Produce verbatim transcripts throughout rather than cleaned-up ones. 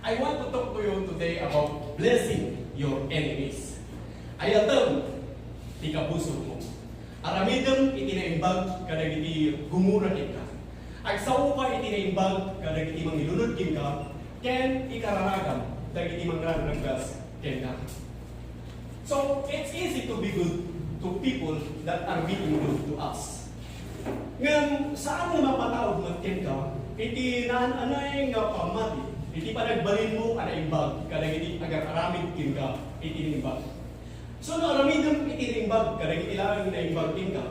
I want to talk to you today about blessing your enemies. Ayatem ti kabusormo. Aramidem iti naimbag kadagiti gumura kenka. Agsaoka iti naimbag kadagiti mangilunod kenka, ken ikararagam dagiti mangraraggas kenka. So, it's easy to be good to people that are being good to us. Ngem saan nga mapataud met kenka iti naan-anay nga pammati, iti panagbalinmo a naimbag kadagiti agar-aramid kenka iti naimbag. So, no aramidem iti naimbag kadagiti laeng naimbag kenka,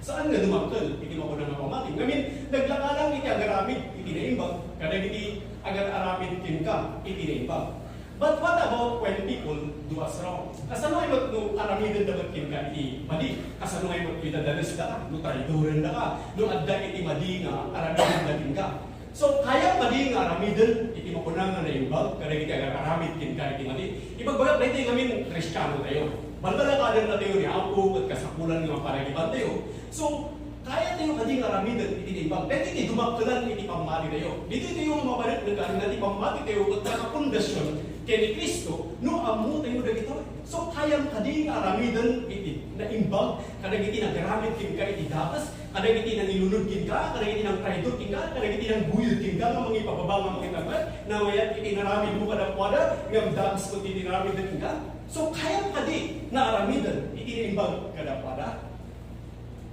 saan nga dumakkel iti makuna nga pammati. Ngamin, naglakalang iti agaramid iti naimbag kadagiti agar-aramid kenka iti naimbag. But what about when people do us wrong? Kasano met no aramidenda met kenka iti madi? Kasano met no idadanesdaka, no traidorendaka, no adda iti madi nga aramidenda kenka? So, kayam kadi nga aramiden iti makuna nga naimbag kadagiti agar-aramid kenka iti madi? Ibagbagak daytoy ngamin Kristiano tayo. Balbalakaden tayo ni Apo ket kasapulan nga panagibantayo. So, kayatayo kadi nga aramiden iti naimbag. Daytoy ti dumakkelan iti pammatitayo. Ditoy tayo nga mabalikneng kadi nga ti pammatitayo ket nakapundasion ken ni Cristo no ammotayo dagitoy. So, kayam kadi nga aramiden iti naimbag kadagiti nagaramid kenka iti dakes, kadagiti nangilunod kenka, kadagiti nangtraidor kenka, kadagiti nangguyod kenka nga mangipababa nga mangitagna, namayat iti naramidmo kadakuada, ngem dakes met ti inaramidda kenka. So, kayam kadi nga aramiden iti naimbag kadakuada?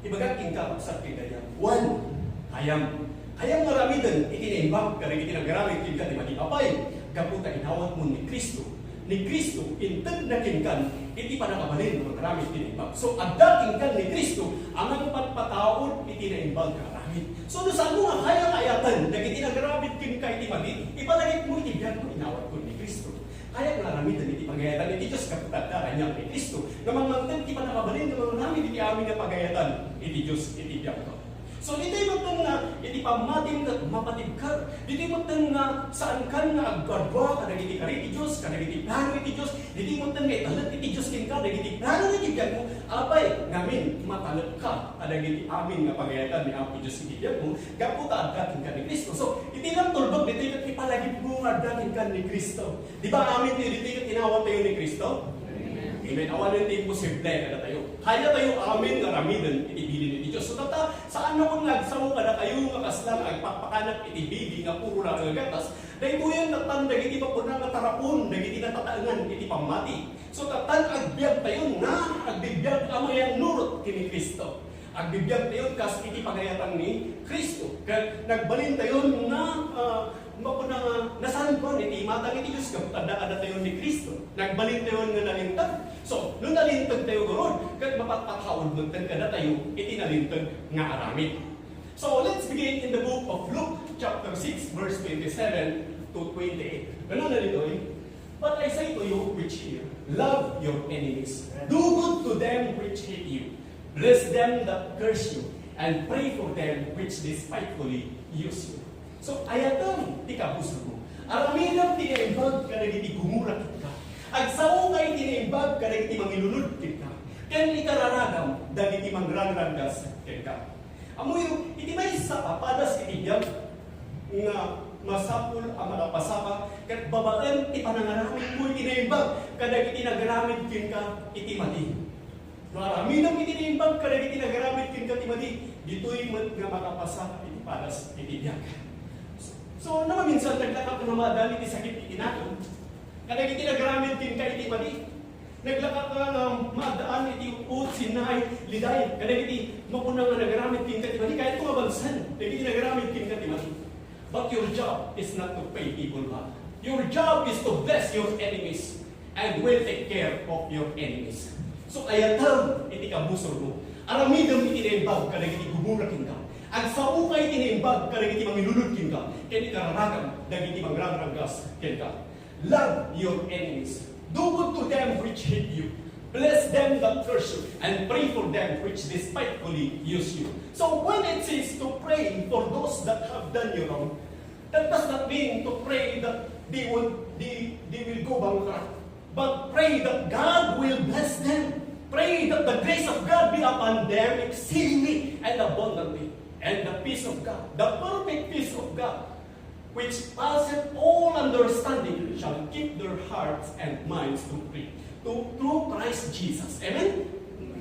Ibagak kenka, Sagpigayam. One, kayam. Kayam nga aramiden iti naimbag kadagiti nagaramid kenka ti madi. Apay? Gapu ta inawatmo ni Cristo. Ni Cristo, inted na kenkan iti panakabalin nga aramid ti naimbag. So, adda kenkan ni Cristo a mangpatpataud iti naimbag nga aramid. So, no saanmo nga kayam nga ayaten dagiti nagaramid kenka iti madi, ipalagipmo iti biagmo, inawatko ni Cristo. Kayat nga aramiden iti pagayatan iti Dios gapu ta adda kaniak ni Cristo nga mangmangted ti panakabalin nga mangaramid iti amin nga pagayatan iti Dios iti biagko. So, ditoy metten nga iti pammatim ket mapatibker. Ditoy metten nga saankan nga agduadua kadagiti kari ti Dios, kadagiti plano iti Dios. Ditoy metten nga italek iti Dios kenka dagiti plano iti biagmo. Apay, ngamin, matalekka kadagiti amin nga pagayatan ni Apo Dios iti biagmo gapu ta adda kenka ni Cristo. So, iti lang tulbek ditoy ket ipalagipmo nga adda kenka ni Cristo. Di ba amin ti ditoy ket inawat tayo ni Cristo? Amen. Awanen ti imposible kadatayo. Kaya tayo amin nga aramiden iti bilin iti Dios. So, tatta, saan na kun nga agsao kadatayo nga kasla nga agpakpakanak iti baby nga puro la gatas, daytoyen nattan dagiti bakuna nga tarapon dagiti natataengan iti pammati. So, tattan agbiag tayo nga agbibiag a mayannurot ken ni Cristo. Agbibiag tayo kas iti pagayatan ni Cristo. Ket nagbalin tayo nga, ah, mapuna nga nasantoan iti imatang iti Dios gapu ta adda kadatayo ni Cristo. Nagbalin tayo nga nalinteg. So, no nalinteg tayo garud, ket mapatpataud metten kadatayo iti nalinteg nga aramid. So, let's begin in the book of Luke, chapter six, verse twenty-seven to twenty-eight. Ganun na ditoy, "But I say to you which hear, love your enemies. Do good to them which hate you. Bless them that curse you, and pray for them which despitefully use you." So, ayatem ti kabusormo. Aramidem ti naimbag kadagiti gumura kenka. Agsaoka iti naimbag kadagiti mangilunod kenka. Ken ikararagam dagiti mangraraggas kenka. Ammoyo, iti maysa a padas iti biag nga masapul a makapasaka ket babaen ti panangaramidmo iti naimbag kadagiti nagaramid kenka iti madi. No aramidem iti naimbag kadagiti nagaramid kenka ti madi, ditoy met nga makapasaka iti padas iti biag. So, no, maminsan naglakak nga maaddaan iti sakit iti nakem kadagiti nagaramid kenka iti madi. Naglakak nga, nga maaddaan iti ut, sinnaay, liday, kadagiti makuna nga nagaramid kenka ti madi, kayatko nga balsen dagiti nagaramid kenka ti madi. But your job is not to pay people back. Your job is to bless your enemies and will take care of your enemies. So, ayatem iti kabusormo. Aramidem iti naimbag kadagiti gumura kenka. Agsaoka iti naimbag kadagiti mangilunod kenka, ken ikararagam dagiti mangraraggas kenka. Love your enemies. Do good to them which hate you. Bless them that curse you, and pray for them which despitefully use you. So when it says to pray for those that have done you wrong, that does not mean to pray that they will, they, they will go bankrupt. But pray that God will bless them. Pray that the grace of God be upon them exceedingly and abundantly. And the peace of God, the perfect peace of God, which passeth all understanding, shall keep their hearts and minds to free, to, through Christ Jesus. Amen?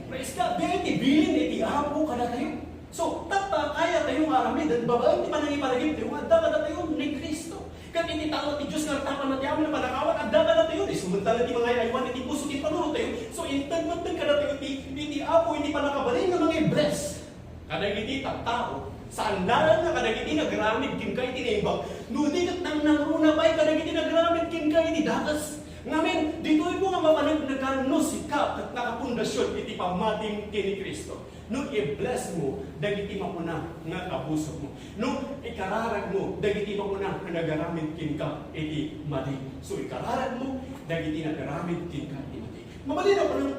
Praise God. Daytoy ti bilin iti Apo kadatayo. So, tatta, kaya tayo nga aramiden, babaen ti panangiparagiptayo, adda kadatayo ni Cristo. Ket iti tao ti Dios nga agtapan na ti amin a panakawan, adda kadatayo, isu met laeng ti mangay-aywan iti puso ti panunotyo. So, inted met kadatayo iti, iti Apo, iti pannakabalin nga mangi-bless kadagiti tattao. Saan laeng nga kadagiti nagaramid kenka iti naimbag, no di ket nangnangruna pay kadagiti nagaramid kenka iti dakes. Ngamin, ditoy mo nga mapaneknekan no sika ket nakapundasion iti pammatim ken ni Cristo. No i-bless mo dagiti mapuna nga kabusor mo, no ikararag mo dagiti mapuna nga nagaramid kenka iti madi, so ikararag mo dagiti nagaramid kenka iti madi. Mabalin a kunam,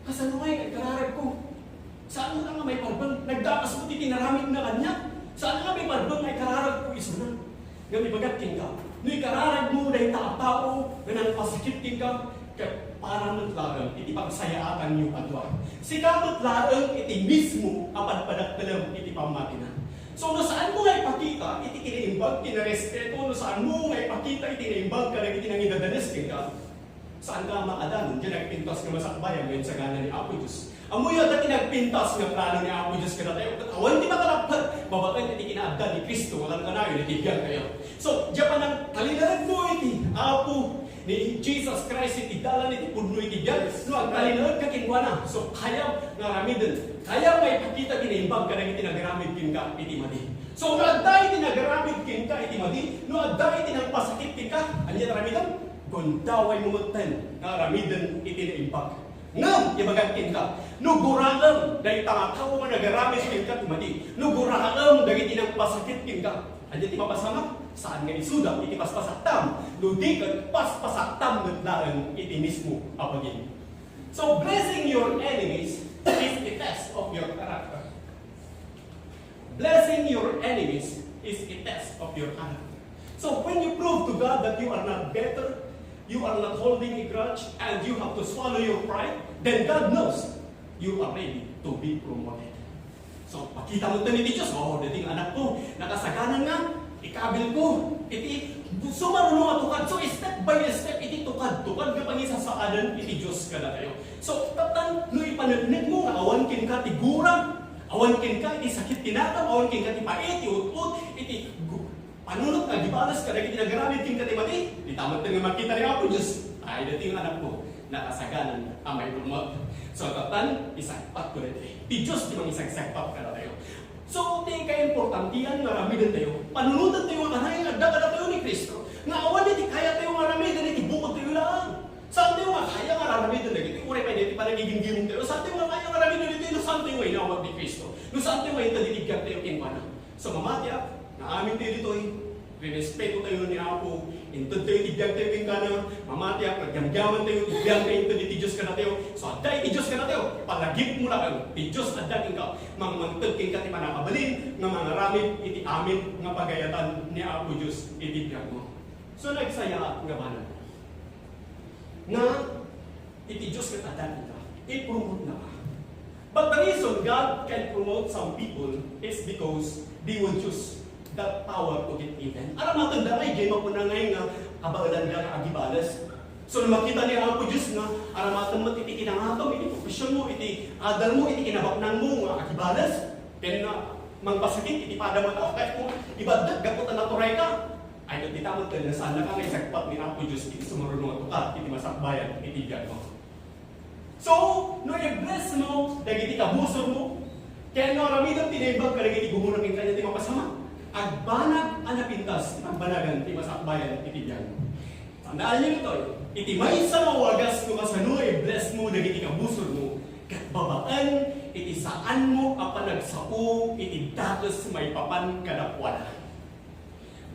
kasano nga ikararag ko? Saan mo nga maiparbeng? Nagdakes mo ti tinaramid na kaniak. Saan nga maiparbeng nga ikararag ko isuna? Ngem ibagat kenka, no ikararag mo dayta a tao nga nangpasakit kenka, ket para met laeng iti pagsayaatanyo a dua. Sika met laeng iti mismo a padpadakkelem iti pammatina. So, no saan mo nga ipakita iti kinaimbag, kinarespeto, no saan mo nga ipakita iti naimbag kadagiti nangidadanes kenka, saan ka makadanon diay nagpintas nga masakbayan nga insagana ni Apo Dios. Ammoyo, adda ti nagpintas nga plano ni Apo Dios kadatayo, ket awan ti makalappat babaen iti kinaadda ni Cristo nga kankanayon iti biagtayo. So, diay panagtalinaedmo iti Apo ni Jesus Christ iti dalan iti pudno iti biag, no agtalinaedka kenkuana, so kayam nga aramiden, kayam nga ipakita ti naimbag kadagiti nagaramid kenka iti madi. So, no adda iti nagaramid kenka iti madi, no adda iti nangpasakit kenka, ania ti aramidem? Gundawaymo metten nga aramiden iti naimbag. Ngem, ibagak kenka, no guraem dayta nga tao nga nagaramid kenka ti madi, no guraem dagiti nangpasakit kenka, ania ti mapasamak? Saan nga isuda iti paspasaktam, no di ket paspasaktam met laeng iti mismo a bagim. So, blessing your enemies is a test of your character. Blessing your enemies is a test of your character. So when you prove to God that you are not better, you are not holding a grudge, and you have to swallow your pride, then God knows you are ready to be promoted. So, pakita mo iti Dios, "Oh, daytoy nga anakko, nakasagana nga ikabil ko iti sumaruno a tukad." So, step by step, iti tukad-tukad nga pangisasaadan iti Dios kadatayo. So, tatta, no ipaneknekmo nga awan kenka ti gura, awan kenka iti sakit ti nakam, awan kenka ti pait, ti ut-ot, iti gu-, panunot nga agibales kadagiti nagaramid kenka ti madi, dita metten nga makita ni Apo Dios, "Ay, daytoy nga anakko, nakasaganan a maipromot." So, tatta, isagpatko daytoy. Ti Dios ti mangisagsagpat kadatayo. So, ti kaimportantian nga aramidentayo, panunotentayo nga kanay nga adda kadatayo ni Cristo, nga awan iti kayatayo nga aramiden iti bukodtayo laeng. Saantayo nga kaya nga aramiden dagiti uray pay dagiti panagigimgimtayo. Saantayo nga kaya nga aramiden dagiti no saantayo nga inawat ni Cristo. No saantayo nga inted iti biagtayo kenkuana. So, mamatiak nga amintayo ditoy, rinespetotayo ni Apo, intedtayo ti biagtayo kenkuana, mamatiak, nagyamyamantayo ti biag nga inted iti Dios kadatayo. So, adda iti Dios kadatayo, palagipmo laeng, ti Dios adda kenka, mangmangted kenka ti pannakabalin nga mangaramid iti amin nga pagayatan ni Apo Dios iti biagmo. So, nagsayaat nga banag nga iti Dios ket adda kenka, i-promote na ka. But the reason God can promote some people is because they will use that power to get even. Aramatenda ngay, diay mapuna ngay nga kabaelanda nga agibales. So, no makita ni Apo Dios nga aramaten met iti kinangatom, iti professionmo, iti adalmo, iti kinabaknangmo nga agibales, ken nga mangpasakit iti padam a tao, kayatmo ibaddek gapu ta naturay ka. Ay, ket dita metten nga saannaka nga isagpat ni Apo Dios iti sumaruno a tukad iti masakbayan iti biagmo. So, no i-bless mo dagiti kabusormo, ken no aramidem ti naimbag kadagiti gumura kenka, ania ti mapasamak? Agbanag a napintas ti pagbanagan ti masakbayan iti biagmo. Tandaanyo ditoy, iti maysa nga wagas no kasano i-bless mo dagiti kabusormo, ket babaen iti saanmo a panagsao iti dakes maipapan kadakuada.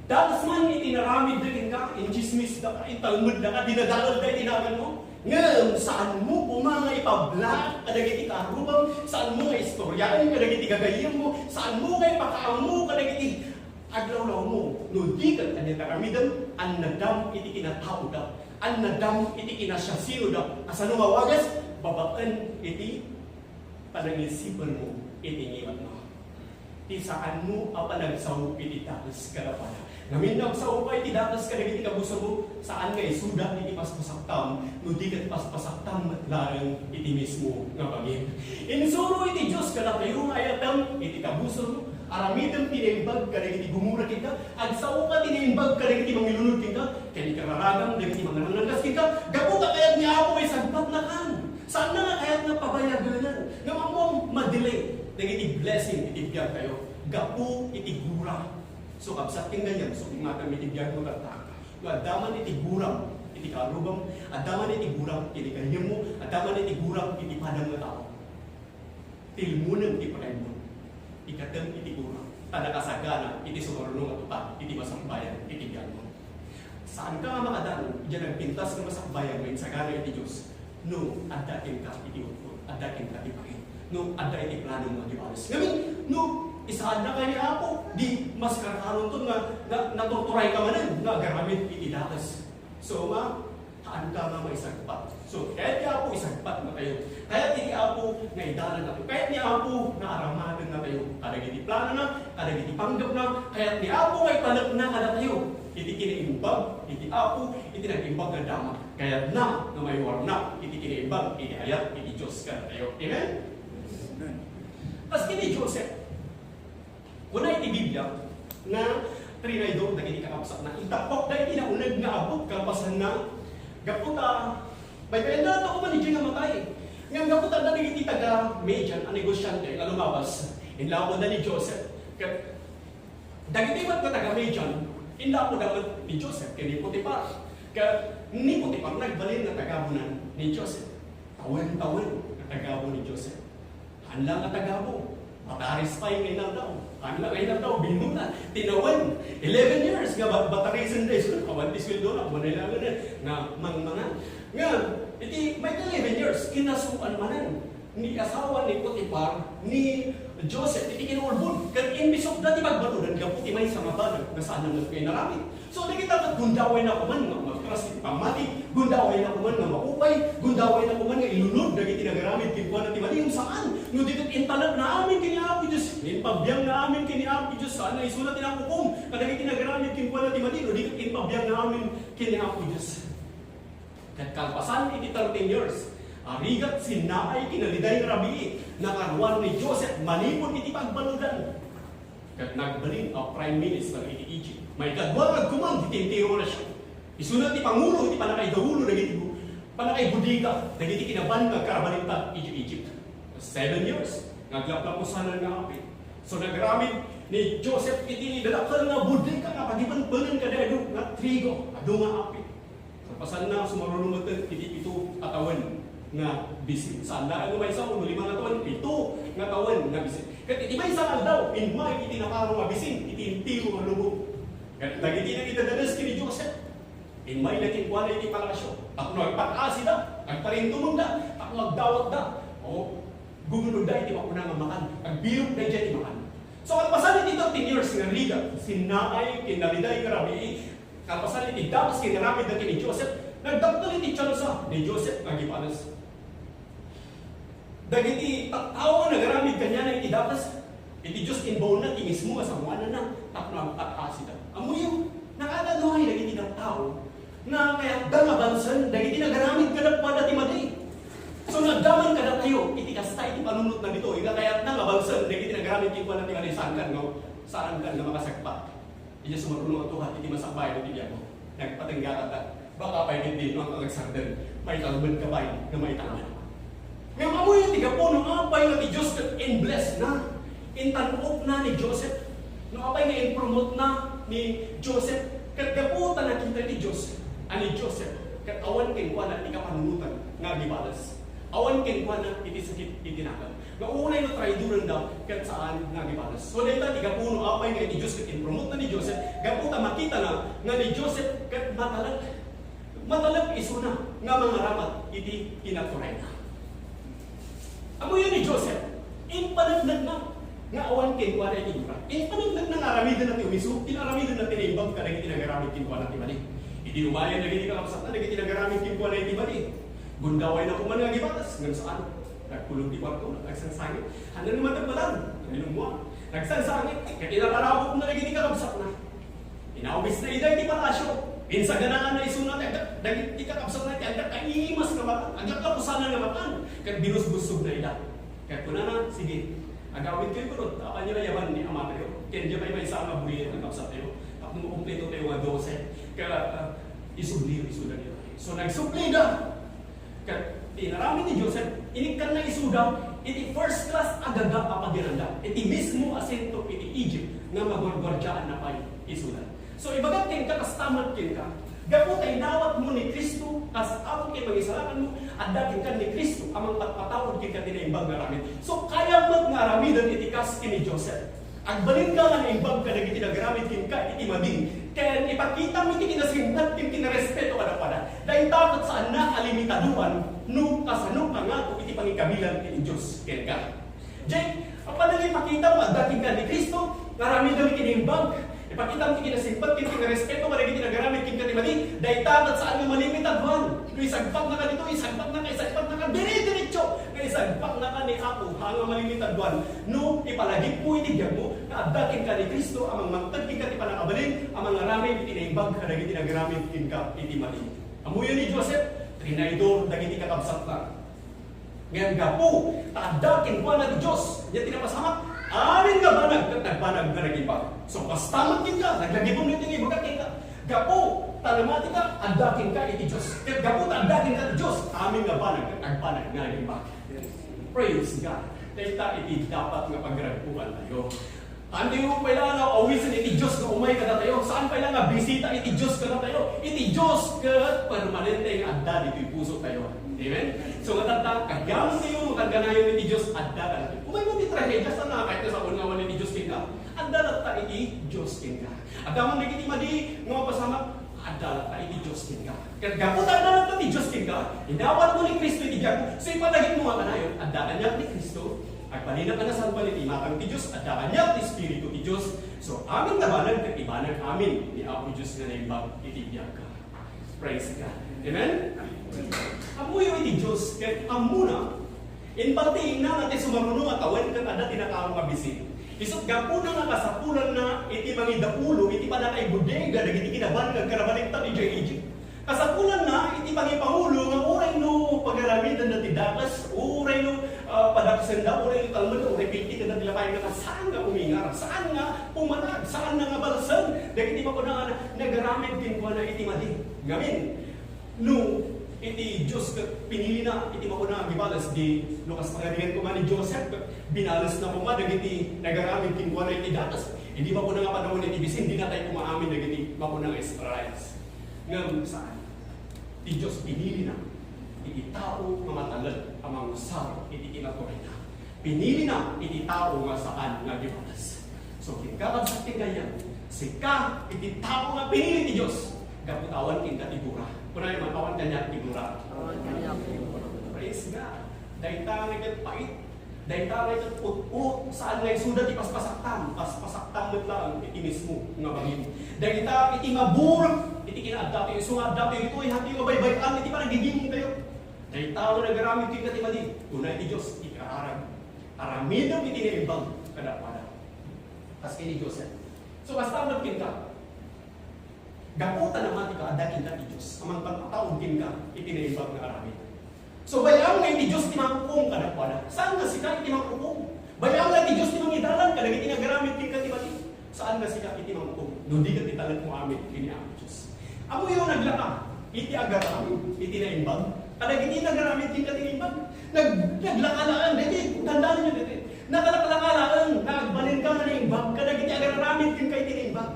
Dakes man iti naramidda kenka, intsismisdaka, intalmedka, dinadaelda iti naganmo. Ngem saanmo koma nga ipablaak kadagiti kaarrubam, saanmo nga istoriaen kadagiti gagayyemmo, saanmo nga ipakaammo kadagiti aglawlawmo. No di ket ania ti aramidem, annadam iti kinataoda, annadam iti kinasiasinoda. Kasano nga wagas? Babaen iti panangisipenmo iti ngiwatmo. Ti saanmo a panagsao iti dakes kadakuada. Ngamin, no agsaoka iti dakes kadagiti kabusormo, saan nga isuda iti paspasaktam, no di ket paspasaktam met laeng iti mismo nga bangir. Insuro iti Dios kadatayo nga ayatem iti kabusormo, aramidem ti naimbag kadagiti gumura kenka, agsaoka ti naimbag kadagiti mangilunod kenka, ken ikararagam dagiti mangnanangkas kenka, gapu ta kayat ni Apo nga isagbatnakan. Saanna nga kayat nga pabayagenan, ngem ammom, madelay dagiti blessing iti biagtayo gapu iti gura. So, kabsat ken gayam, so, imatam iti biagmo tatta. No adda man iti guram iti karubam, adda man iti guram iti gayyemmo, adda man iti guram iti padam nga tao, tilmonem ti pakaimmo. Ikatem iti guram, ta nakasagana iti sumaruno nga tupad iti masakbayan iti biagmo. Saanka nga makadanon idiay nagpintas nga masakbayan nga insagana iti Dios. No adda kenka iti utput, adda kenka ti pangin, no adda iti plano nga di pares. Ngamin, no isaadnaka ni Apo, di mas karkaronton nga, nga naturturayka manen nga agaramid iti dakes. So, ma, haanka nga maisagpat. So, kayat ni Apo isagbatnatayo. Kayat ni Apo nga idalantayo. Kayat ni Apo nga aramadennatayo. Kadagiti planona, kadagiti panggepna, kayat ni Apo nga italekna kadatayo iti kinaimbag iti Apo, iti nag-imbag nga damag. Kayatna nga maiwarna iti kinaimbag iti ayat iti Dios kadatayo. Amen? Kas ken ni Joseph, kuna iti Biblia nga trinaydor dagiti kakabsatna. Intappokda iti nauneg nga abut kalpasanna, gapu ta baybay-anna tayo man idiay nga matay. Ngem gapu ta adda dagiti taga-Midian a negosiante nga lumabas, inlapuda ni Joseph. Ket dagiti met nga taga-Midian, inlapuda met ni Joseph ken ni Potifar. Ket ni Potifar nagbalin nga tagabunan ni Joseph. Tawen-tawen nga tagabu ni Joseph. Haan la nga tagabu, mataris pay nga inaldaw. Haan la nga inaldaw, binunan, tinawen. Eleven years nga ba-, batarisen da isu, awan ti sueldona, awan na ilangan nga mangmangan. Nga, iti mayat eleven years, kinasuan manen ni asawa ni Potifar ni Joseph iti kinaulbod, ket imbisokda ti pagbaludan gapu ti maysa nga banag nga saan met nga inaramid. So, dagita ket gundawayna koman nga umatras iti pammati, gundawayna koman nga maupay, gundawayna koman nga ilunod dagiti nagaramid kenkuana ti madi. Saan, no di ket intalekna amin ken ni Apo Dios, impagbiangna amin ken ni Apo Dios, saan nga isuna ti nakukom kadagiti nagaramid kenkuana ti madi, no di ket impagbiangna amin ken ni Apo Dios. Ket kalpasan iti thirteen years a rigat, sinnaay ken naliday nga rabii, nakaruar ni Joseph manipud iti pagbaludan. Ket nagbalin a prime minister iti Egypt. Maikadua nga agkuman iti entero nga nasion. Isuna ti pangulo iti pannakaidaulo dagiti bu-, pannakaibodega dagiti kinaban nga agkarabalintad iti Egypt. Seven years nga aglaplapusanan nga apit. So, nagaramid ni Joseph iti dadakkel nga bodega nga pagipenpenen kadayag nga trigo, adu nga apit. Kalpasanna, sumaruno met iti pito a tawen nga bisin. Saan laeng nga maysa wenno lima nga tawen, pito nga tawen nga bisin. Ket iti maysa nga aldaw, immay iti naparo nga bisin iti entero nga lubong. Ket dagiti nangidadanes ken ni Joseph, immayna kenkuana iti palasio tapno agpat-asida, agparintumengda, tapno agdawatda, o gumunodda iti makuna nga makan, agbirokda idiay ti makan. So, kalpasan iti thirteen years nga rigat, sinnaay ken naliday nga rabii, kalpasan iti dakes nga inaramidda ken ni Joseph, nagdakkel iti tiansa ni Joseph nga agipanes. Dagiti tattao nga nagaramid kaniana iti dakes, iti Dios, imbaonna ti mismo nga sangoananna tapno agpat-asida. Ammoyo, nakaadda unay dagiti tattao nga kayatda nga bansen dagiti nagaramid kadakuada ti madi. So, nagdaman kadatayo iti kasta iti panunotna ditoy nga kayatna nga bansen dagiti nagaramid kenkuana ti madi, saankan nga, saankan nga makasagpa. Idiay sumaruno nga tuhat iti masakbayan iti biagmo. Nagpatenggakata. Baka pay ket di no ang agsarden, maitalmedka pay nga maitalmed. Ngem ammoyo ti gapu no apay nga ti Dios ket in-bless-na, intan-okna ni Joseph. No apay nga impromotna ni Joseph, ket gapu ta nakita ti Dios a ni Joseph ket awan kenkuana ti kapanunotan nga agibales. Awan kenkuana iti sakit iti nakem. Nga unay no traidorenda ket saan nga agibales. So, dayta ti gapu no apay nga iti Dios ket impromotna ni Joseph, gapu ta makitana nga ni Joseph ket matalek. Matalek isuna nga mangaramat iti kinaturayna. Ammoyo ni Joseph, impaneknekna nga awan kenkuana iti gura. Impaneknekna nga aramidenna ti umisu, ken aramidenna ti naimbag kadagiti nagaramid kenkuana ti madi. Idi umayen dagiti kakabsatna dagiti nagaramid kenkuana iti madi, gundawayna koman nga agibales, ngem saan. Nagkulong ti kuartona, nagsangsangit. Haan nga matagbalan, nanginumua. Nagsangsangit, ket inararagopna dagiti kakabsatna. Inawisna ida iti palasio. Insaganaan isuna ti agga-, dagiti kakabsatna iti agga-, kaimas nga makan, agkakapusanan nga makan, ket binusbussogna ida. Ket kunana, "Sige, agawidkayo, kurot, apanyo a yaban ni amatayo. Ken dia pay maysa nga buliyen nga kabsatyo. Tapno makumpleto tayo nga dose. Ket, ah, isubli, isuda niyo." So, nagsubli ida. Ket ti inaramid ni Joseph, inikkanna isuda iti first class a gaga a pagiranda, iti mismo a sentro iti Egypt nga maguarguardiaanna pay isuda. So, ibagak kenka, kasta met kenka, gapu ta inawatmo ni Cristo kas Apo ken Mangisalakanmo, adda kenka ni Cristo a mangpatpatawad kenka ti naimbag nga aramid. So, kayam met nga aramiden iti kas ken ni Joseph. Agbalinka nga naimbag kadagiti nagaramid kenka iti madi, ken ipakitam iti kinasingpet ken kinarespeto kadakuada. Dayta ket saanna a limitadoan no kasano pangako iti pangikabilang ti Dios kenka. Jay, apan nang ipakitam nga adda kenka ni Cristo, nga aramidem iti naimbag, ipakitam ti kinasingpet ken kinarespeto kadagiti nagaramid kenka iti madi, dayta ket saan nga malimitadoan. No isagpaknaka ditoy, isagpaknaka, isagpaknaka, dire-diretso nga isagpaknaka ni Apo, ha, nga malimitadoan. No ipalagipmo iti biagmo nga adda kenka ni Cristo a mangmangted kenka ti pannakabalin a mangaramid iti naimbag kadagiti nagaramid kenka iti madi. Ammoyo ni Joseph, trinaydor dagiti kakabsatna. Ngem gapu ta adda kenkuana ti Dios, ania ti napasamak? Amin nga banag ket nagbanag nga naimbag. So, kasta met kenka, naglagipem iti naimbag kenka. Gapu ta namatika, adda kenka iti Dios. Ket gapu ta adda kenka ti Dios, amin nga banag ket nagbanag nga naimbag. Praise God. Dayta iti dapat nga pagragpuan tayo. Andi mo pay la nga awisen iti Dios nga umay kadatayo. Saan pay la nga bisita iti Dios kadatayo. Iti Dios ket permanente nga adda ditoy puso tayo. Amen? So, nga tatta, kagyaman tayo, kaganayon iti Dios, adda kadatayo. Umay mo ti tragedia, saan nga kahit nga saon nga awan iti Dios kenka? Adda tatta iti Dios kenka. Adda man dagiti madi nga mapasamak, adda latta iti Dios kenka. Ket gapu ta adda latta ti Dios kenka, inawatmo ni Cristo iti biagmo, so ipalagipmo nga kanayon, adda kaniak ni Cristo, agbalinak a nasalban iti imatang ti Dios, adda kaniak ti Espiritu ti Dios, so amin nga banag ket ibanag amin ni Apo Dios nga naimbag iti biagka. Praise God. Amen? Ammoyo iti Dios, ket ammona, Inpartiingna nga ti sumaruno nga tawen ket adda ti nakaaro nga bisin. Isut' gapuna nga kasapulanna iti mangidaulo iti pannakaibodega dagiti kinaban nga agkarabaliktad idiay Egypt. Kasapulanna iti pangipangulo nga uray no pagaramidenda ti dakes, uray no, ah, padaksenda, uray no talmenda, uray pitikenda ti lapay nga saan nga umingar, saan nga pumanag, saan nga balsem dagiti makuna nga nagaramid kenkuana iti madi. Ngamin, No iti Dios ket pinilina iti makuna nga agibales, di no kas pagarigan koma ni Joseph, binalesna koma dagiti nagaramid kenkuana iti dakes. Idi makuna nga panawen iti bisin, dinatay koma amin dagiti makuna nga Israelites. Ngem saan. Ti Dios pinilina iti tao nga matalek a mangusar iti kinaturayna. Pinilina iti tao nga saan nga agibales. So, kenka, kabsat, ken gayam, sika iti tao nga pinili ti Dios, gapu ta awan kenka ti gura. Kunayo man, awan kaniak ti gura. Awan kaniak ti gura. Praise God. Dayta nga ket pait. Dayta nga ket ut-ut. Saan nga isuda ti paspasaktam. Paspasaktam met laeng iti mismo nga bangim. Dayta iti maburek iti kinaadda tayo. Isu nga adda tayo ditoy, hati nga baybay-an iti panagigingin tayo. Dayta nga nagaramid kenka ti madi, kunay ti Dios, ikaarag. Aramidem iti naimbag kadakuada. Kas ken ni Joseph. So, kasta met kenka. Gapu ta namatika, adda kenka ti Dios a mangpatpataud kenka iti naimbag nga aramid. So, bay-am nga iti Dios ti manghukom kadakuada. Saan nga sika iti manghukom? Bay-am nga iti Dios ti mangidalan kadagiti nagaramid kenka ti madi. Saan nga sika iti manghukom? No di ket italekmo amin ken ni Apo Dios. Ammoyo naglaka iti agaramid iti naimbag kadagiti nagaramid kenka ti naimbag. Nag-, naglaka laeng daytoy, tandaan niyo daytoy. Nakalaklaka laeng nga agbalinka nga naimbag kadagiti agaramid kenka iti naimbag.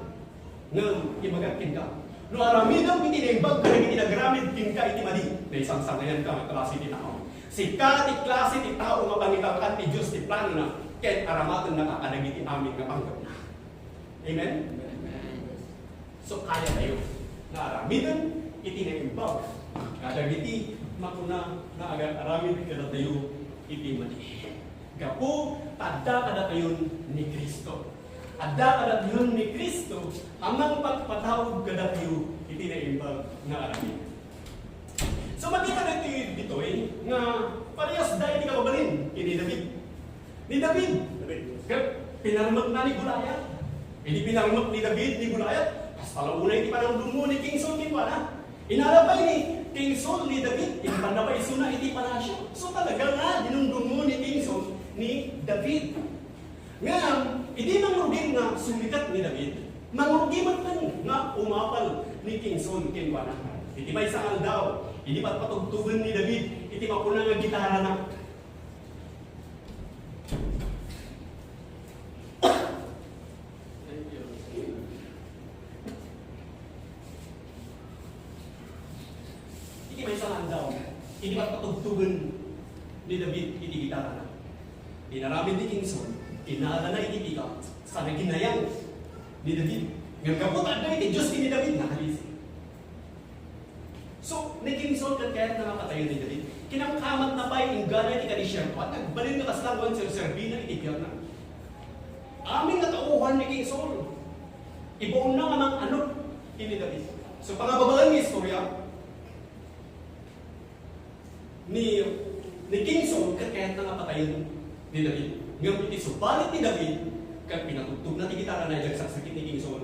Ngem ibagak kenka, no aramidem iti naimbag kadagiti nagaramid kenka iti madi, naisangsangayanka nga klase ti tao. Sika ti klase ti tao nga pangitalkan ti Dios ti planona ken aramatennaka kadagiti amin nga panggepna. Amen? So, kayatayo nga aramiden iti naimbag kadagiti makuna nga agar-aramid kadatayo iti madi. Gapu ta adda kadatayon ni Cristo. Adda kadatayon ni Cristo a mangpatpataud kadatayo iti naimbag nga aramid. So, makita ditoy, ditoy nga parehas da iti kababalin ken ni David. Ni David, ket pinarmekna ni Goliath. Idi pinarmek ni David ni Goliath, kas Salauna iti panangdumngo ni King Saul kenkuana. Inala pay ni King Saul ni David, impanna pay isuna iti palasio. So, talaga nga dinumdumngo ni King Saul ni David. Ngem, idi mangrugi nga sumikat ni David, mangrugi met nga umapal ni King Saul kenkuana. Iti maysa nga aldaw, idi patpatugtogen ni David iti mapuna nga gitarana. Iti maysa nga aldaw, idi patpatugtogen ni David iti gitarana, inaramid ni King Saul, inalana iti pika, sana ginayang ni David. Ngem gapu ta adda iti Dios ken ni David, nakalisi. So, ni King Saul ket kayatna nga patayen ni David. Kinamkamatna pay inggana iti kadesiertoan, nagbalin nga kasla awan serserbina iti biagna. Amin nga tauhan ni King Saul. Ibaonna nga mang-anut ken ni David. So, pangababain nga istorya, ni, ni King Saul ket kayatna nga patayen ni David. Ngem iti subalit ni David, ket pinatugtogna ti gitarana idiay saksakit ni King Saul,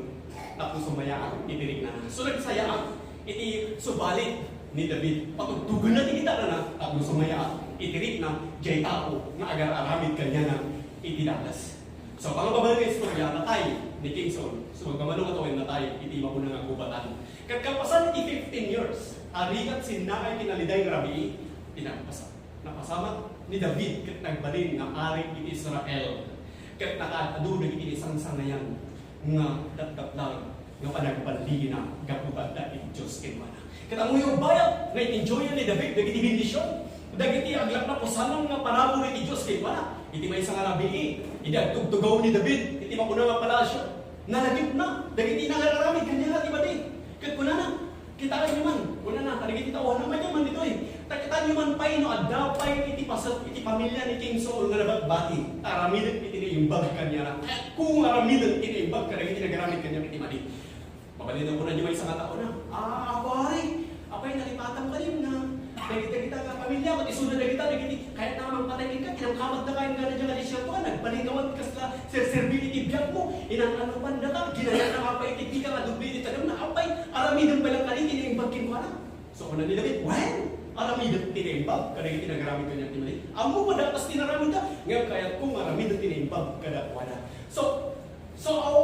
tapno sumayaat iti riknana. So, nagsayaat iti subalit ni David. Patugtogenna ti gitarana, tapno sumayaat iti rikna, diay tao nga agar-aramid kaniana iti dakes. So, pangababain nga istorya, natay ni King Saul. So, magkamano nga tawen natay iti mapuna nga kubatan. Ket kalpasan iti fifteen years, ari ket sinnakay ken aliday nga rabii, pinagpasa-, napasamak ni David ket nagbalin nga ari iti Israel. Ket nakaad-adu dagiti naisangsangayan nga dakdakkel nga panagbalina gapu ta adda ti Dios kenkuana. Ket ammoyo, bayat nga in-enjoyan ni David dagiti bendision, dagiti aglaknap a pusanan nga parabur iti Dios kenkuana. Iti maysa nga rabii, idi agtugtugaw ni David iti mapuna nga palasio, nalagipna dagiti nangararamid kaniana ti madi. Ket kunana, "Kitaenyo man," kunana kadagiti tao, "no, madiay man ditoy. Ta kitaenyo man pay no adda pay iti paset iti pamilia ni King Saul nga nabatbati, aramiden iti naimbag kaniana. Kayatko nga aramiden ti naimbag kadagiti nagaramid kaniana iti madi." Mabalin a kuna diay maysa nga tao na, "Ah, Apo Ari, apay nalipatan kaniana? Dagita nga pamilia, ket isuna dagita, dagiti kayatna nga mangpatay kenka, kinamkamatdaka inggana diay nga desierto, nagbalin nga awan kasla serserbi iti biagmo, inan-anupandaka, ginayatnaka pay iti pika nga doble iti tademna, apay, aramiden pay laeng kadi ti naimbag kenkuana?" So, kuna ni David, "Wen, aramidek ti naimbag kadagiti nagaramid kaniak ti madi. Ammok a dakes ti naramidda, ngem kayatko nga aramidek ti naimbag kadakuada." So, so, aw,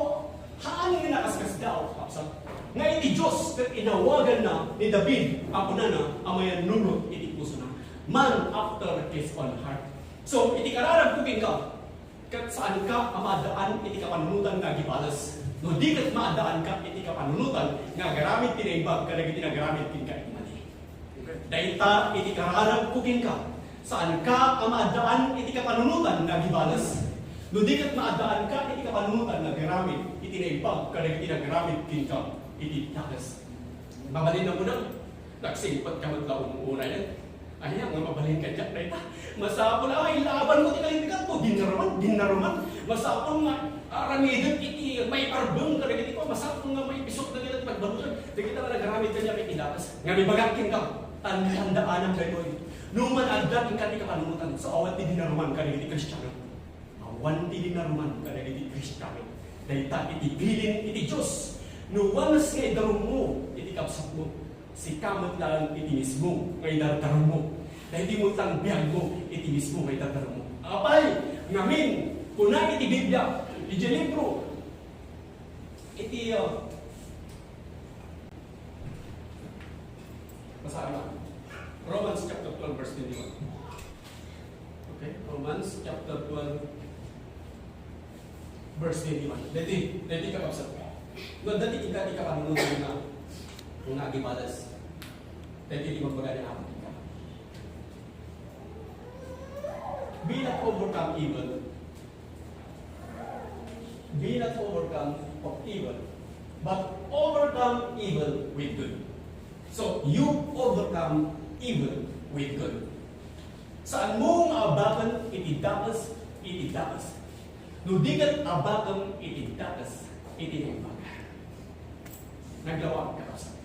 haan nga nakaskasdaaw, kakabsat, nga iti Dios ket inawaganna ni David a kunana a mayannunot iti pusona, man after his own heart. So, iti kararagko kenka, ket saanka a maaddaan iti kapanunotan nga agibales. No di ket maaddaanka iti kapanunotan nga agaramid ti naimbag kadagiti nagaramid kenka iti madi. Dayta iti kararagko kenka, saanka a maaddaan iti kapanunotan nga agibales. No di ket maaddaanka iti kapanunotan nga agaramid iti naimbag kadagiti nagaramid kenka iti dakes. Mabalin a kuna, nagsingpetka met la unayen. Ania nga mabalin kadiak dayta? Masapul a ilabanmo ti kalinteganmo. Dinna ruman, dinna ruman. Masapul nga aramidek iti maiparbeng kadagiti kua. Masapul nga maipisok dagiti pagbaludan. Dagita nga nagaramid kaniak iti dakes. Ngem ibagak kenka, tan-, tandaanam daytoy. No man adda kenka ti kapanunotan, so awan ti dinna ruman kadagiti Kristiano. Awan ti dinaruman kadagiti Kristiano. Dayta iti bilin iti Dios. No once nga idarummo iti kabsatmo, sika met laeng iti mismo nga idardarummo. Daytoy met laeng biagmo iti mismo nga idardarummo. Apay, ngamin, kuna iti Biblia, iti libro, iti, uh, Basaen na. Romans chapter twelve, verse twenty-one. Okay? Romans chapter twelve, verse twenty-one. Daytoy, daytoy, kakabsat. No, daytoy ika, ika panunutan na, nga agibales. Daytoy ti magbaga ni Apo ika. Be not overcome evil. Be not overcome of evil, but overcome evil with good. So, you overcome evil with good. Saanmo nga abaken iti dakes, iti dakes. No di ket abaken iti dakes, iti naimbag. Naglawag, kakabsat.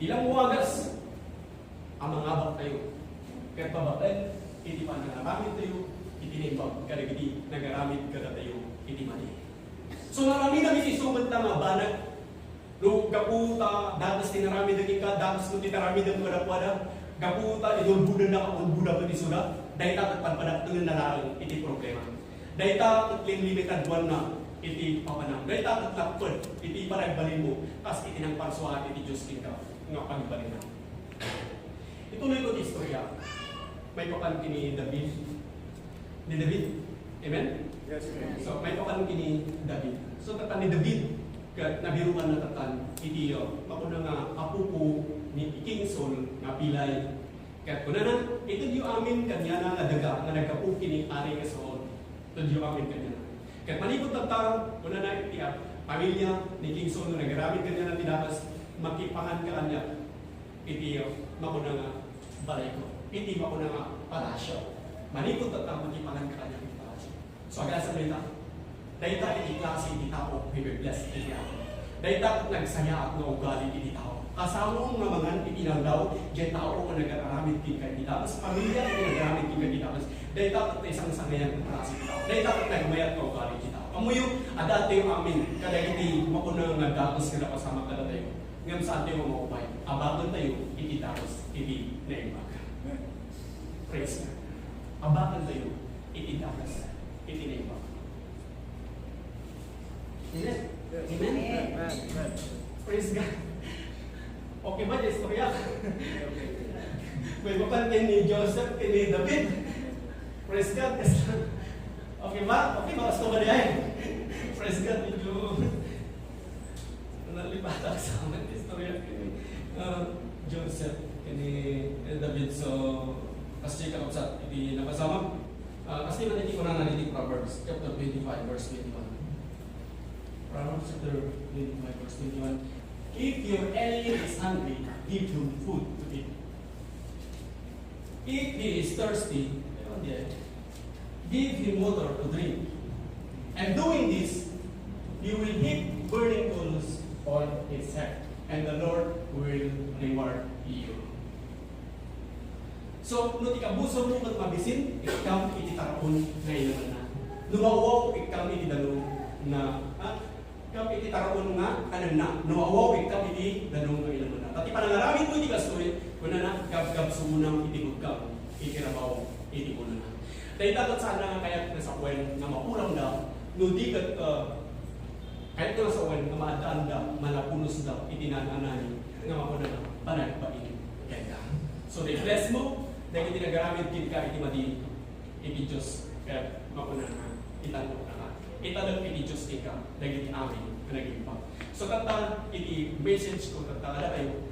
Ilang wagas a mangabaktayo, ket babaen iti panangaramidtayo iti naimbag kadagiti nagaramid kadatayo iti madi. So, naramidam iti isu met nga banag, No gapu ta dakes ti inaramidda kenka, dakes met ti inaramidem kadakuada, gapu ta inulbodanda, ulbodam met isuda, dayta ket padpadaktengenna laeng iti problema. Dayta ket limlimitaduanna iti papanam. Dayta ket lapped iti panagbalinmo, kas iti nangparsua iti Dios kenka nga pagbalinna. Ituloy ko ti istorya. Maipapan ken ni David. Ni David. Amen? Yes, amen. So, maipapan ken ni David. So, tatta ni David, ket nabiruanna tatta iti, uh, makuna nga apo ni King Saul nga pilay. Ket kunana, "Itedyo amin kaniana nga daga nga naggapu ken ni Ari nga Saul." Itedyo amin kaniana. Ket manipud tatta, kunana iti, ah, pamilia ni King Saul nga nagaramid kaniana ti dakes, "Makipanganka kaniak iti, ah, makuna nga balayko, iti makuna nga palasyo." Manipud tatta, "Makipanganka kaniak iti palasyo." So, agasem dayta. Dayta iti klase iti tao nga ibe-bless iti Apo. Dayta ket nagsayaat nga ugali iti tao. Kasamoem nga mangan iti inaldaw, diay tao nga nagararamid kenka iti dakes, pamilia iti nagararamid kenka iti dakes. Dayta ket naisangsangayan nga klase iti tao. Dayta ket nagmayat nga ugali iti tao. Ammoyo, adda tayo amin kadagiti makuna nga dakes nga napasamak kadatayo. Ngem saantayo nga maupay. Abakentayo iti dakes iti naimbag. Praise God. Abakentayo iti dakes iti naimbag. Amen. Amen. Praise God. Okay ba, istorya? Maipapan ken ni Joseph, ken ni David. Praise God. Okay ba? Okay ba? Gusto ba niya? Praise God. Medyo nalipatan sa amin istorya ken ni, ah, Joseph, ken ni David. So, kas iti kakabsat iti napasamak, ah, kas iti man iti kunana iti Proverbs chapter twenty-five, verse twenty-one. Proverbs chapter twenty-five, verse twenty-one. "If your enemy is hungry, give him food to eat. If he is thirsty, give him water to drink. And doing this, you will heap burning coals on his head, and the Lord will reward you." So, no ti kabusormo ket mabisin, ikkam iti taraon nga ilemenna. No mauwaw, ikkam iti danum nga, ha? Ikkam iti taraon nga kanenna. No mauwaw, ikkam iti danum nga ilemenna. Ta ti panangaramidmo iti kastoy, kunana, gabgabsuonam iti butkam, iti rabaw iti unona. Dayta ket saanna nga kayat nga sawen nga makuramda, no di ket, ah, kayat nga sawen nga maaddaanda, manapunosda iti naan-anay nga makuna nga panagbain kenka. So, i-bless mo dagiti nagaramid kenka iti madi iti Dios, ket makuna nga itangoknaka. Italek iti Dios kenka dagiti amin nga nag-imbag. So, tatta iti message ko tatta kadatayo,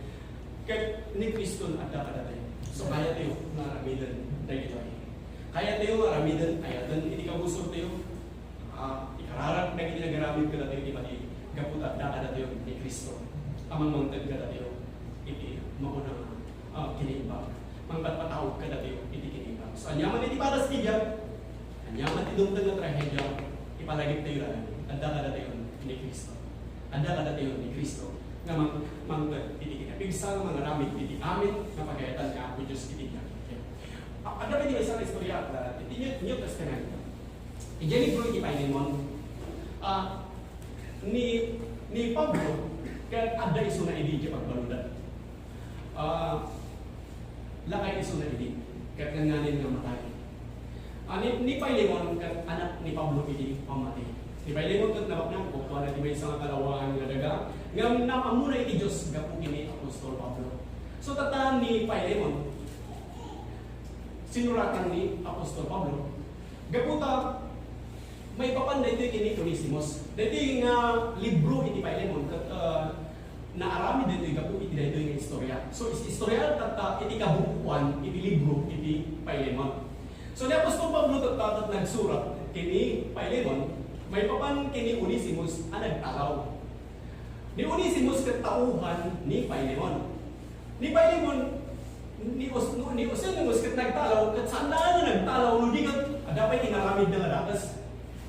ket ni Cristo nga adda kadatayo. So, kayatayo nga aramiden dagitoy. Kayatayo nga aramiden, ayaten iti kabusortayo. Ah, ikararag dagiti nagaramid kadatayo iti madi gapu ta adda kadatayo ni Cristo a mangmangted kadatayo iti makuna nga, ah, kinaimbag. Mangpatpataud kadatayo iti kinaimbag. So, aniaman iti padas ti biag, aniaman ti dumteng nga trahedia, ipalagiptayo laeng, adda kadatayo ni Cristo. Adda kadatayo ni Cristo nga mang-, mangted iti kinapigsa nga mangaramid iti amin nga pagayatan ni Apo Dios iti biag. Okay. A-, adda pay ti maysa nga istorya, ah, iti New, New Testament. Idiay libro iti Filemon, ah, ni, ni Pablo, ket adda isuna idi idiay pagbaludan. Ah, lakay isuna idi, ket ngannanen nga matay. Ah, ni, ni Filemon ket anak ni Pablo idi pammatay. Ni Filemon ket nabaknang, kukuana ti maysa nga kalawaan nga daga, ngem naammona iti Dios gapu ken ni apostol Pablo. So, tatta ni Filemon, sinuratan ni apostol Pablo, gapu ta maipapan daytoy ken ni Onesimus. Daytoy nga libro iti Filemon ket, ah, naaramid daytoy gapu iti daytoy nga istorya. So, is-, istorya tatta iti kabuoan iti libro iti Filemon. So, ni apostol Pablo tatta ket nagsurat ken ni Filemon maipapan ken ni Onesimus a nagtalaw. Ni Onesimus ket tauhan ni Filemon. Ni Filemon, ni Os-, ni Onesimus ket nagtalaw, ket saan nga nagtalaw no di ket adda pay inaramidna nga dakes.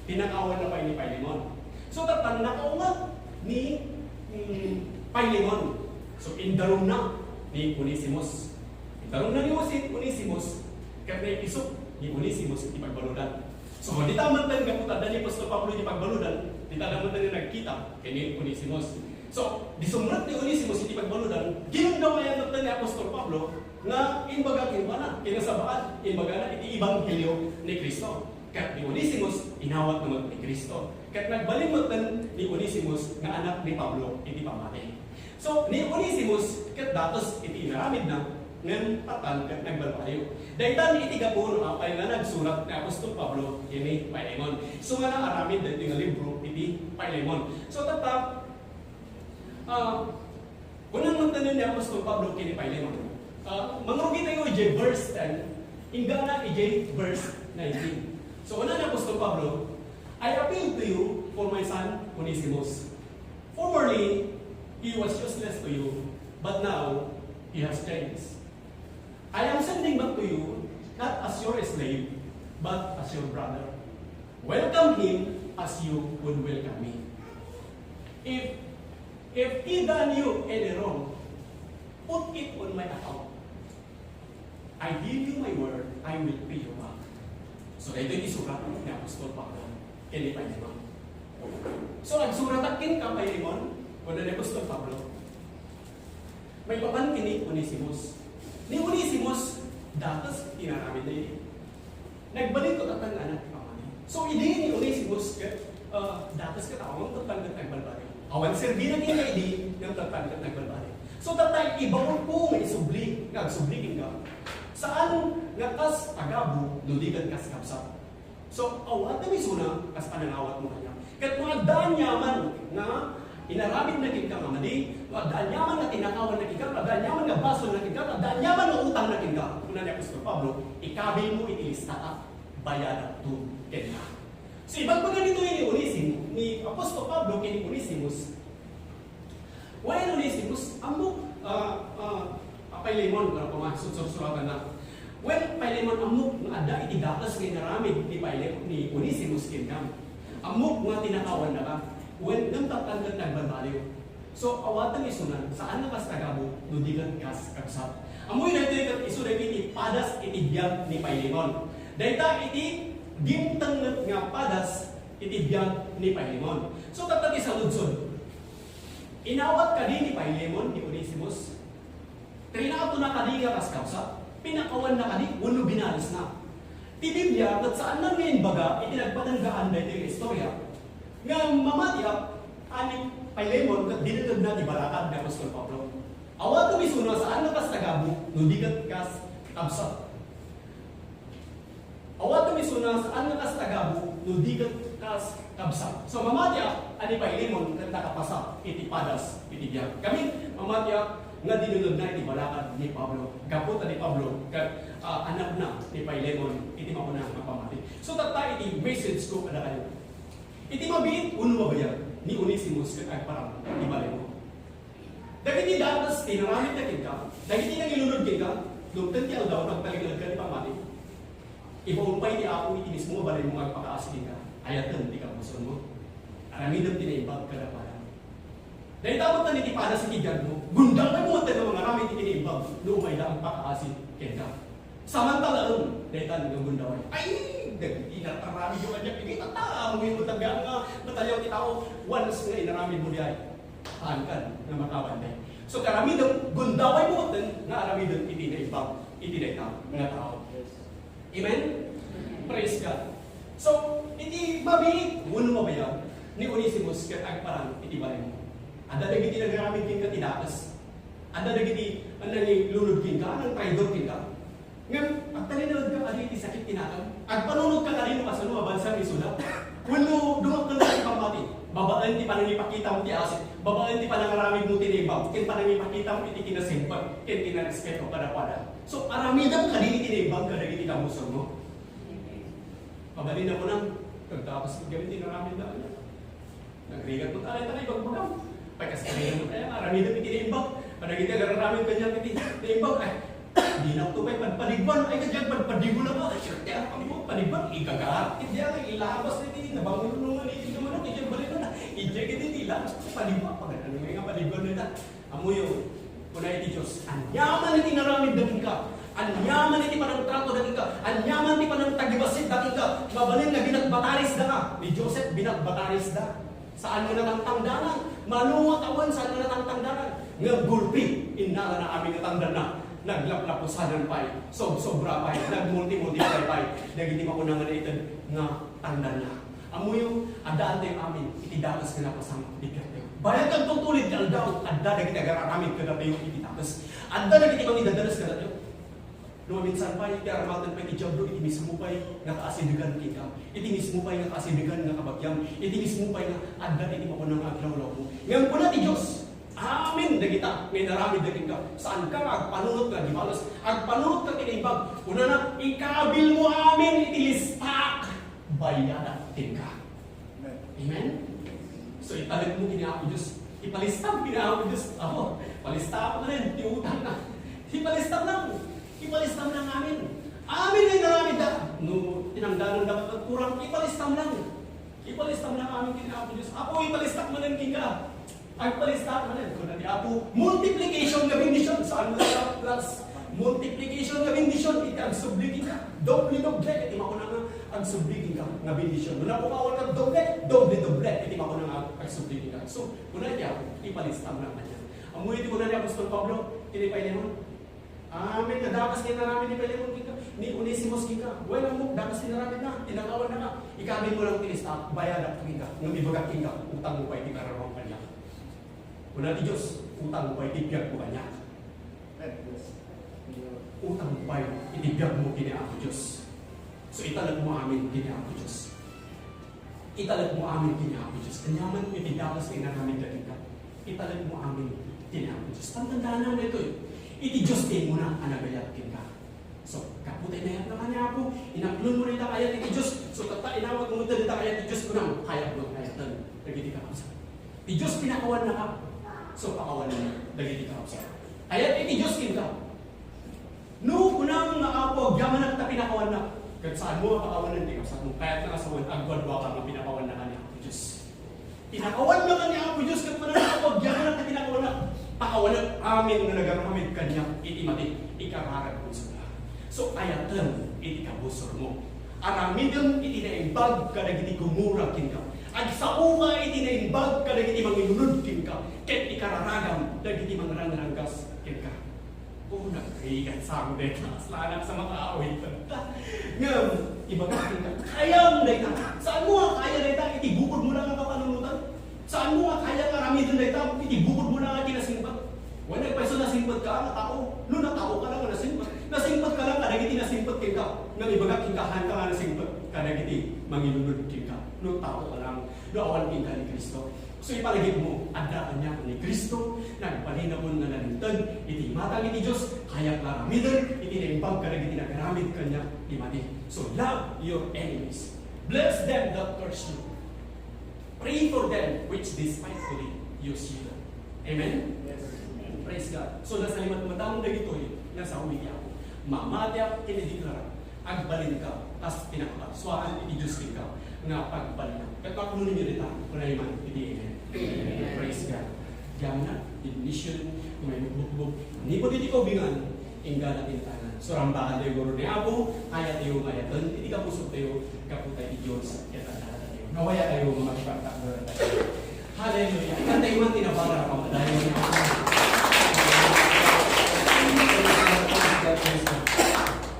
Pinakawanna pay ni Filemon. So, tatta nakaunget ni, mm, Filemon. So, indarumna ni Onesimus. Indarumna ni Onesi-, Onesimus, ket naipisok ni Onesimus iti pagbaludan. So, dita met laeng gapu ta adda ni apostol Pablo iti pagbaludan, dita laeng met laeng nagkita ken ni Onesimus. So, disumrek ni Onesimus iti pagbaludan, ginundaway met ni Apostol Pablo nga imbaga kenkuana, kinasabaan, imbagana iti ebanghelio ni Cristo. Ket ni Onesimus, inawatna met ni Cristo. Ket nagbalin met ni Onesimus nga anak ni Pablo iti pammati. So, ni Onesimus ket datos iti inaramidna, ngem tattan ket nagbalbaliw. Daytan iti gapu no apay nga nagsurat ni Apostol Pablo ken ni Filemon. So, nga naaramid daytoy nga libro iti Filemon. So, tatta, ah, kunana met ni Apostol Pablo ken ni Filemon. Ah, mangrugitayo idiay verse ten, inggana idiay verse nineteen. So, kunana ni Apostol Pablo, "I appeal to you for my son, Onesimus. Formerly, he was useless to you, but now he has changed. I am sending back to you, not as your slave, but as your brother. Welcome him as you would welcome me. If, if he done you any wrong, put it on my account. I give you my word, I will pay you back." So, daytoy isurat ni Apostol Pablo ken ni Filemon. So, nagsuratak kenka, Filemon, kuna ni Apostol Pablo, maipapan ken ni Onesimus. Ni Onesimus, datos ti inaramidna idi. Nagbalin ket tattan nga anak ti pammati. So, idi ni Onesimus ket, ah, datos ket awan tattan ket nagbalbaliw. Awan serbina kenka idi, ngem tattan ket nagbalbaliw. So, tatta, ibaonko nga isubli, nga agsubli kenka. Saan nga kas tagabu, no di ket kas kabsat. So, awatem isuna, kas panangawatmo kaniak. Ket no adda aniaman nga inaramidna kenka nga madi, no adda aniaman nga tinakawanna kenka, no adda aniaman nga basolna kenka, no adda aniaman nga utangna kenka, kuna ni Apostol Pablo, ikabilmo iti listata, bayadakto kenka. So, ibagbaga ditoy ni Onesimo, ni Apostol Pablo ken ni Onesimus, "Wen, Onesimus, ammok, ah, ah, ah, Filemon," para pama-, sur-, sursuratanna. "Wen, Filemon, ammok nga adda iti datos nga inaramid ni Filem-, ni Onesimus kenka. Ammok nga tinakawannaka. Wen, ngem tattan ket nagbalbaliw. So, awatem isuna, saan nga kas tagabu, no di ket kas kabsat." Ammoyo daytoy ket isu daytoy iti padas iti biag ni Filemon. Dayta iti dimteng met nga padas iti biag ni Filemon. So, tatta ti saludsod. Inawat kadi ni Filemon ni Onesimus? Trinatona kadi nga kas kabsat? Pinakawanna kadi wenno binalisna? Ti Biblia ket saanna nga imbaga iti nagpatenggaan daytoy nga istorya. Ngem mamatiak a ni Filemon ket dinengngegna ti balakad ni Apostol Pablo. Awatem isuna, saan nga kas tagabu, no di ket kas kabsat. Awatem isuna, saan nga kas tagabu, no di ket kas kabsat. So, mamatiak a ni Filemon ket nakapasa iti padas iti biag. Ngamin, mamatiak nga dinengngegna iti balakad ni Pablo. Gapu ta ni Pablo ket, ah, anakna ni Filemon iti makuna nga pammati. So, tatta iti message ko kadakayo. Iti mabiit wenno mabayag, ni Onesimus ket agparang iti balemo. Dagiti datos ti inaramidna kenka, dagiti nangilunod kenka, dumteng ti aldaw nga agtalinaedka ti pammati. Ibaon pay ti Apo iti mismo nga balemo nga agpakaasi kenka. Ayaten ti kabusonmo. Aramidem ti naimbag kadakuada. Dayta met iti padas iti biagmo, gundawaymo met nga mangaramid iti naimbag no umayda agpakaasi kenka. Samantalaem, dayta nga gundaway. Ay, dagiti inaramidyo kaniak, iti tatta, ammoyo met nga, nga matayaw ti tao, once nga inaramidmo diay. Haankan nga makabantay. So, karamidem, gundawaymo met nga aramidem iti naimbag iti dayta nga tao. Amen? Praise God. So, iti mabiit wenno mabayag ni Onesimus ket agparang iti balemo. Adda dagiti nagaramid kenka ti dakes. Adda dagiti nangilunod kenka, nangtraidor kenka. Ngem agtalinaedka kadi iti sakit ti nakem? Agpanunotka kadi no kasano nga bansa nga isuda? Wenno dumakkel ti pammati? Babaen ti panangipakitam ti asik, babaen ti panangaramidmo ti naimbag, ken panangipakitam iti kinasingpet ken kinarespeto kadakuada. So, aramidem kadi iti naimbag kadagiti kabusonmo? Mabalin a kunam, kagdapas met gamin ti inaramidna kaniak. Nagrigat met, ay, ta naibagbagam. Pagkasarian met, ay, aramidem iti naimbag. Kadagiti agar-aramid kaniak iti naimbag, ay, dinakto pay padpadiguan. Ay, kadiak padpadigo laeng. Ay, siya, ti anak mo, padiguan, igagar. Iti ay, ilabas na iti, nabangon mo nga iti manok, iti balikan na. Iti, iti, iti, ilabas, padiguan. Pag ano nga padiguan na ita. Ammoyo, kuna iti Dios, aniaman iti inaramidda kenka, aniaman iti panangtrato da kenka, aniaman ti panangtagibassit da kenka, mabalin nga binagbataris da ka. Ni Joseph, binagbataris da. Saan nga natangtangdangan, Mano nga tawen, saan nga natangtangdanan. Ngem gulpi, innalana amin nga tangdanna. Naglaplapusanan pay, sobsobra pay, nagmultimultiply pay dagiti makuna nga naited nga tangdanna. Ammoyo, addaantayo amin iti dakes nga napasamak ti biagtayo. Bayat nga agtultulid nga aldaw, adda dagiti agar-aramid kadatayo iti dakes. Adda dagiti mangidadanes kadatayo. No maminsan pay, ti aramaten pay ti Diablo iti mismo pay nga kaasidegan kenka. Iti mismo pay nga kaasidegan nga kabagiam. Iti mismo pay nga adda iti makuna nga aglawlawmo. Ngem kuna ti Dios, amin dagita nga inaramidda kenka. Saanka nga agpanunot nga di bales. Agpanunot nga kinaimbag. Kunana, ikabilmo amin iti listak. Bayadak kenka. Amen? So, italekmo ken ni Apo Dios. Ipalistam ken ni Apo Dios. Apo, palistam manen ti utangna. Ipalistam lang. Ipalistam lang amin. Amin nga inaramidda. No, tinangdananda nga agkurang, ipalistam lang. Ipalistam lang amin ken ni Apo Dios. Apo, ipalistak manen kenka. Agpalistak manen, kuna ti Apo, multiplication nga bendision, saan nga plus. Multiplication nga bendision, iti agsubli kenka. Doble-doble, iti makuna nga agsubli kenka nga bendision. No napukawanka doble, doble-doble, iti makuna nga agsubli kenka. So, kuna ti Apo, ipalistam lang kaniak. Ammo iti kuna ni Apostol Pablo, iti Filemon, amin nga dakes nga inaramid ni Filemon kenka, ni Onesimus kenka. Well, ammok, dakes nga inaramidna, tinakawanna ka. Ikabilmo lang ti listak, bayadak kenka, ngem ibagak kenka, utangmo pay ti kararua kaniak. Kuna ti Dios, utangmo pay ti biagmo kaniak. Utangmo pay iti biagmo ken ni Apo Dios. So, italekmo amin ken ni Apo Dios. Italekmo amin ken ni Apo Dios. Aniaman iti dakes nga inaramidda kenka. Italekmo amin ken ni Apo Dios. Tandaan daytoy. Iti Dios ti immuna a nagayat kenka. So, gapu ta inayatna nga ni Apo, inaklonmo dayta nga ayat iti Dios. So, tatta inawatmo met dayta nga ayat iti Dios, kunam, kayatmo nga ayaten dagiti kakabsat. Ti Dios pinakawannaka. So, pakawanmo dagiti kakabsat. Ayat iti Dios kenka. No kunam nga, "Apo, agyamanak ta pinakawannak," ket saanmo nga pakawanen ti kabsatmo, kayatna nga sawen, agduaduaka nga pinakawannaka ni Apo Dios. Pinakawannaka ni Apo Dios ket kunam nga, "Apo, agyamanak ta pinakawannak." Pakawanen amin nga nagaramid kaniak iti mati, ikararagmo isuna. So, ayatem iti kabusormo. Aramidem iti naimbag kadagiti gumura kenka. Agsaoka iti naimbag kadagiti mangilunod kenka, ket ikararagam dagiti mangrangranggas kenka. O, nagrigat sa ako dayta, kasla anak sa makaawit. Ngem, ibagak kenka, kayam dayta. Saanmo nga kaya dayta iti bukodmo lang nga kapanunotan? Saanmo nga kaya nga aramiden dayta iti bukodmo lang nga kinasingpet? Wen, nagpayso nasingpet ka nga tao. No natao ka lang nga nasingpet. Nasingpet ka lang kadagiti nasingpet kenka. Ngem ibagak kenka, haanka nga nasingpet kadagiti mangilunod kenka. No tao ka lang, no awan kenka ni Cristo. So, ipalagipmo, adda kaniak ni Cristo, nagbalinakon nga nalinteg iti imatang iti Dios, kayat nga aramiden iti naimbag kadagiti nagaramid kaniak ti mati. So, love your enemies. Bless them that curse you. Pray for them which despitefully use you. Amen? Yes. Praise God. So, nasalimatmatan dagitoy nga sao iti Apo. Mamatiak ken ideklara, agbalinka, kas pinakapagsuaan iti Dios kenka nga pagbalinam. Ket no agnunuyo dita, kunay man iti amen. Amen. Praise God. Diamna, definition, may bukbukbuk. Manipud iti kaubingan, inggana ti natangan. So, rambakan tayo, guru ni Apo, kaya tayo mayaten, iti kapuso tayo, kaputa iti Dios, ket ang tayo. Nawaya tayo, mga kapatid, Hallelujah. Ikantay man ti nabara a pamadayo ni Apo.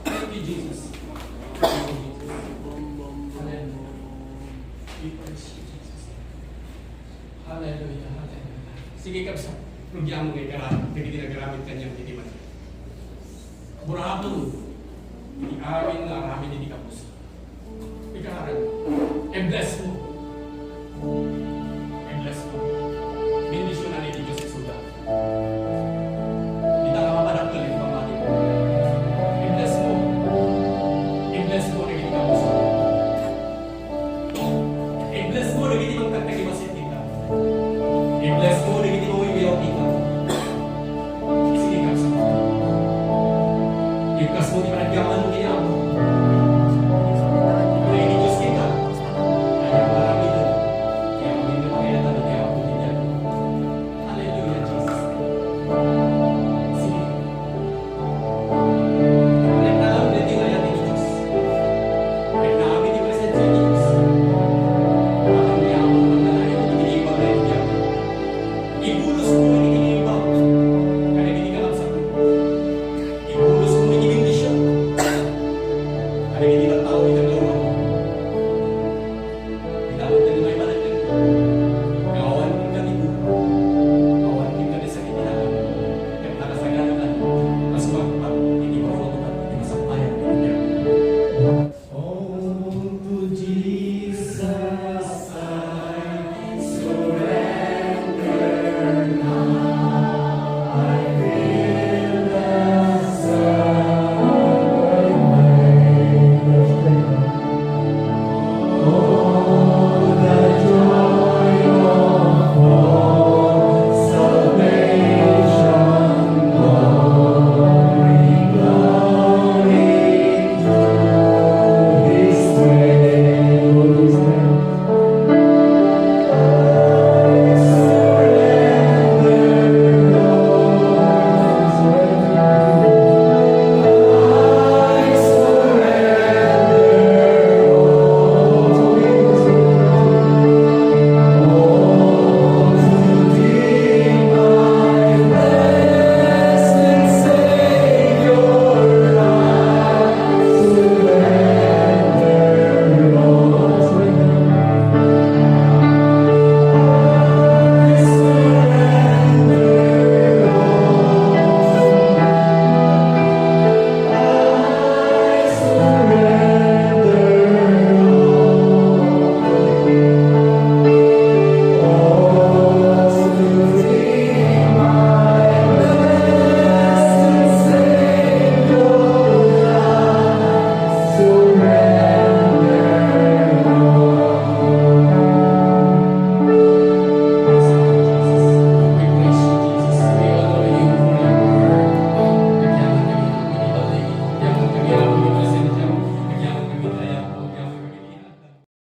Thank you, Jesus. Thank you, Jesus. Hallelujah. We praise you, Jesus. Hallelujah, hallelujah. Sige, kabsat. Rugian mo nga ikaramid. Dagiti nagaramid kaniak iti mati. Buraton. Iti amin nga aramid iti kapuso. Ikaran. I-bless mo